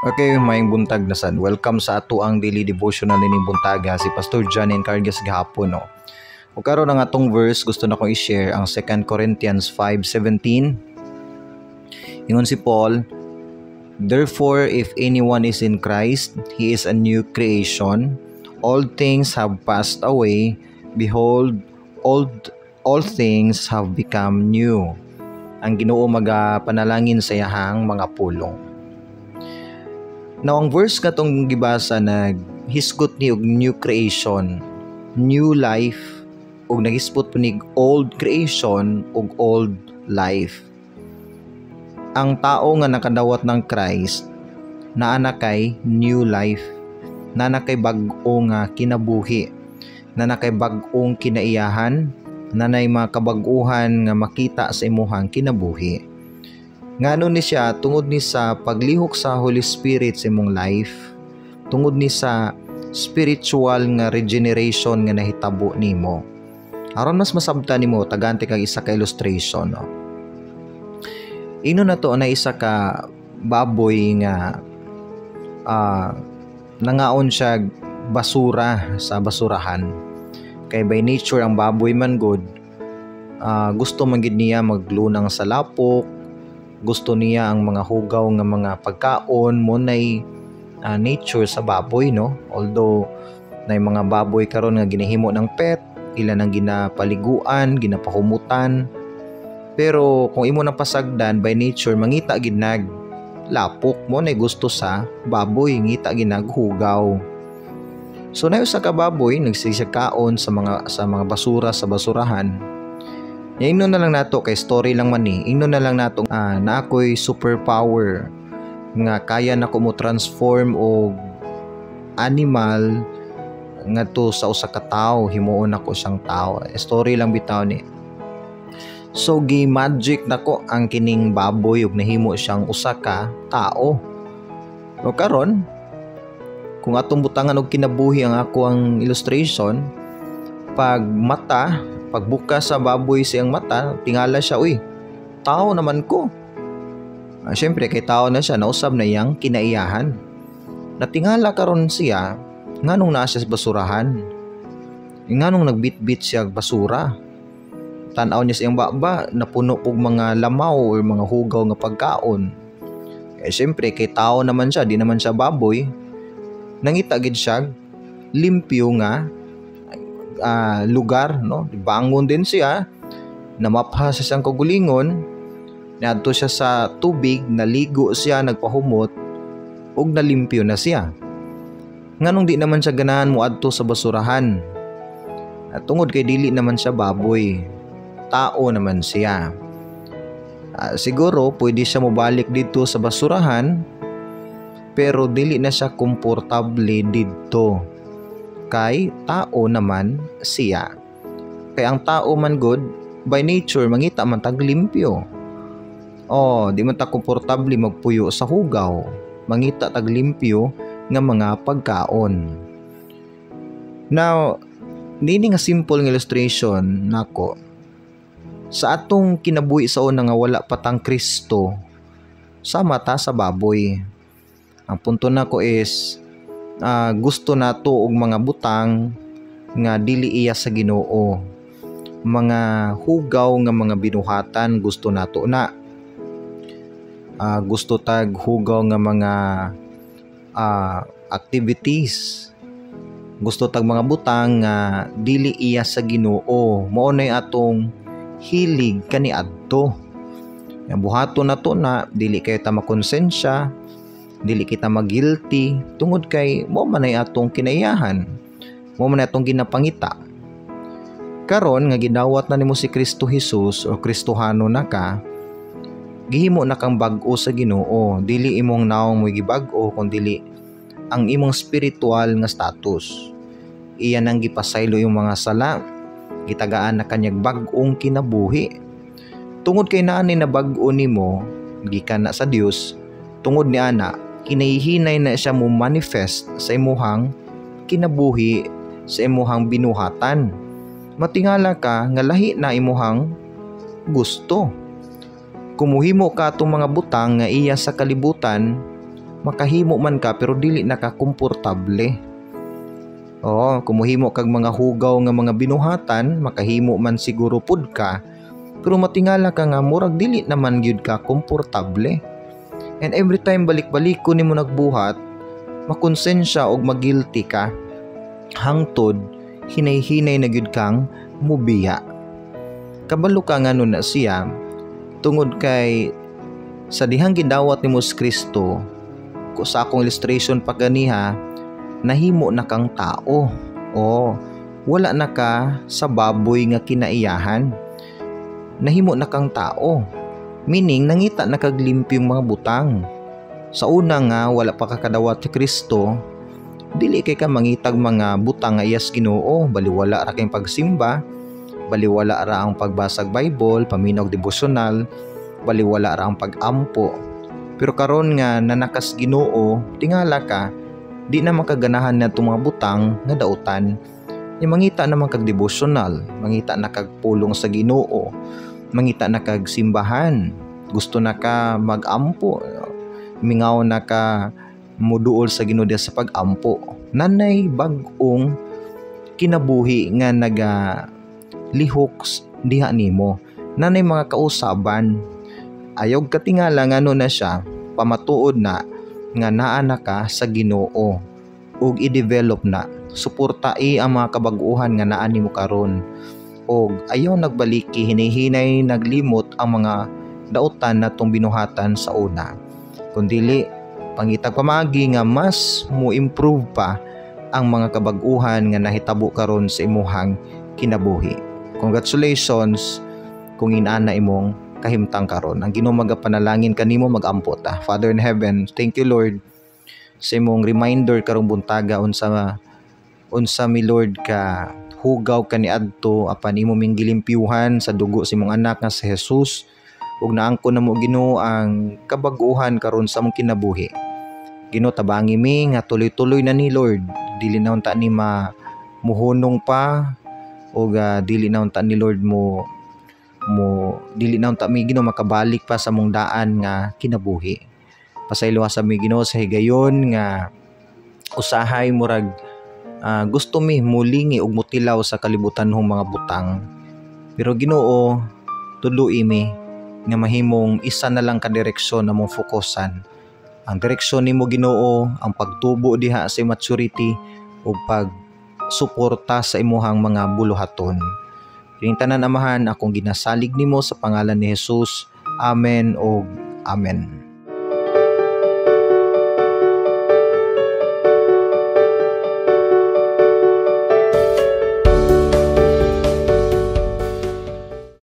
Okay, maayong buntag na sad. Welcome sa atoang daily devotional nining buntaga, si Pastor John Encargas gahapon, no. Ug karon, ang atong verse gusto na kong i-share ang 2 Corinthians 5:17. Ingon si Paul, "Therefore, if anyone is in Christ, he is a new creation. All things have passed away. Behold, all things have become new." Ang Ginoo magapanalangin sa iyahang mga pulong. Now, ang verse katong gibasa naghisgot ni og new creation, new life, ug naghisgot po ni old creation ug old life. Ang tao nga nakadawat ng Christ, naa na kay new life, naa na kay bag-o nga kinabuhi, naa na kay bag-ong kinaiyahan, naa nay mga kabag-uhan nga makita sa imuhang kinabuhi. Ngano ni siya? Tungod ni sa paglihok sa Holy Spirit sa imong life, tungod ni sa spiritual nga regeneration nga nahitabo nimo. Aron mas masabtan nimo, tagaan kag isa ka illustration, no. Ingnon nato na isa ka baboy nga nangaon siya basura sa basurahan. Kay by nature, ang baboy man gud, gusto man gid niya maglunang sa lapok, gusto niya ang mga hugaw nga mga pagkaon. Mao nay nature sa baboy, no? Although nay mga baboy karon nga ginahimo ng pet, ila nang ginapaliguan, ginapahumutan, pero kung imo nang pasagdan, by nature mangita gid nag lapok. Mao nay gusto sa baboy, ngita gid nag hugaw. So nay usa ka baboy, nagsige kaon sa mga basura sa basurahan. Ingnon na lang nato, kay story lang man ni, ingnon na lang nato na ako'y superpower nga kaya nako mo transform og animal ngadto sa usa ka tawo, himuon nako siyang tawo. Story lang bitaw ni. So gi magic nako ang kining baboy ug nahimo siyang usa ka tao. O karon, kung atong butangan og kinabuhi ang ako ang illustration, pag mata, pagbukas sa baboy siyang mata, tingala siya, "Uy, tao naman ko." Syempre, kay tao na siya, nausab na iyang kinaiyahan. Natingala karon siya, nganong naa siya sa basurahan? Nganong nagbitbit siya basura? Tan-aw niya sa iyang baba, napuno og mga lamaw or mga hugaw nga pagkaon. Eh syempre, kay tao naman siya, di naman siya baboy. Nangita gid siya limpyo nga lugar, no? Bangon din siya, namapha sa siyang kaugalingon, niadto siya sa tubig, naligo siya, nagpahumot, ug nalimpyo na siya. Nganong di naman siya ganahan mo adto sa basurahan? At tungod kay dili naman siya baboy, tao naman siya. Siguro pwede siya mobalik dito sa basurahan, pero dili na siya komportable didto kay tao naman siya. Kay ang tao man gud, by nature mangita man tag limpyo. Oh, di man ta komportable magpuyo sa hugaw. Mangita tag limpyo nga mga pagkaon. Now, nini nga simple nga illustration nako sa atong kinabuhi sa una nga wala pa tang Kristo, sama ta sa baboy. Ang punto nako is gusto nato og mga butang nga dili iya sa Ginoo. Mga hugaw nga mga binuhatan, gusto nato na. Gusto tag hugaw nga mga activities. Gusto tag mga butang nga dili iya sa Ginoo. Mao nay atong hilig kaniadto. Buhaton nato na dili kay ta makonsensya, dili kita magilty tungod kay mao man ay atong kinaiyahan, mao man ay atong ginapangita. Karon nga gidawat na nimo si Kristo Jesus o Kristohano na ka, gihimo na kang bag-o sa Ginoo. Dili imong nawong mo gibag-o, kundi ang imong spiritual nga status. Iya nang gipasaylo yung mga sala, gitagaan na kanyag bag-ong kinabuhi. Tungod kay naa ni nabag-o nimo gikan na sa Dios, tungod ni ana, kinahihinay na siya mo manifest sa imuhang kinabuhi, sa imuhang binuhatan. Matingala ka nga lahi na imuhang gusto. Kumuhimo ka atong mga butang nga iya sa kalibutan, Makahimo man ka pero dili na ka komportable. Oo, kung mohimo kag mga hugaw nga mga binuhatan, makahimo man siguro pud ka, pero matingala ka nga murag dili naman gyud ka komportable. And every time balik-balik ko nimo nagbuhat, makonsensya og magilty ka hangtod hinay-hinay na gyud kang mubiya. Kabalo ka ngano na siya, tungod kay sa dihang gidawat nimo si Kristo, ko sa akong illustration pa ganiha, nahimo na kang tao. O, wala na ka sa baboy nga kinaiyahan. Nahimo na kang tao. Meaning, nangita na kag limpyong mga butang. Sa una nga, wala pa kakadawat si Kristo, dili kay ka mangitag mga butang nga iyas Ginoo, baliwala ra kay pagsimba, baliwala ra ang pagbasag Bible, paminaw devotional, baliwala ra ang pagampo. Pero karon nga nanakas Ginoo, tingala ka, di na makaganahan na itong mga butang nga dautan. Ni mangita naman kag devotional, mangita na kag pulong sa Ginoo, mangita na kag simbahan, gusto na ka magampo, mingaw na ka muduol sa Ginoo sa pagampo. Nanay bag-ong kinabuhi nga naga lihok diha nimo. Nanay mga kausaban. Ayaw katingala ngano na siya, pamatuod na nga naa na ka sa Ginoo ug i-develop na. Suportai ang mga kabag-uhan nga naa nimo karon. Og ayaw nagbaliki, hinihinay naglimot ang mga dautan natong binuhatan sa una. Kung dili, pangitag pamaagi nga mas mo improve pa ang mga kabag-uhan nga nahitabo karon sa imuhang kinabuhi. Congratulations kung inana imong kahimtang karon. Ang Ginoo magapanalangin kanimo, magampo ta. Father in heaven, thank you, Lord, sa imong reminder karong buntaga unsa unsa mi, Lord, ka hugaw kaniadto, apan imo ming gilimpyuhan sa dugo sa imong anak nga si Jesus, ug naangkon namo, Ginoo, ang kabag-uhan karon sa among kinabuhi. Ginoo, tabangi mi nga tuloy-tuloy na ni, Lord, dili na unta ni ma muhunong pa ug dili na unta ni, Lord, mo mo dili na unta mi, Ginoo, makabalik pa sa among daan nga kinabuhi. Pasayloa sa mi, Ginoo, sa higayon nga usahay murag gusto mi mulingi ug mutilaw sa kalibutanhong mga butang. Pero Ginoo, tudloi mi nga mahimong isa na lang ka direksyon among fokusan. Ang direksyon nimo, Ginoo, ang pagtubo diha sa maturity ug pag suporta sa imuhang mga buluhaton. Kining tanan, Amahan, akong ginasalig nimo sa pangalan ni Jesus. Amen og amen.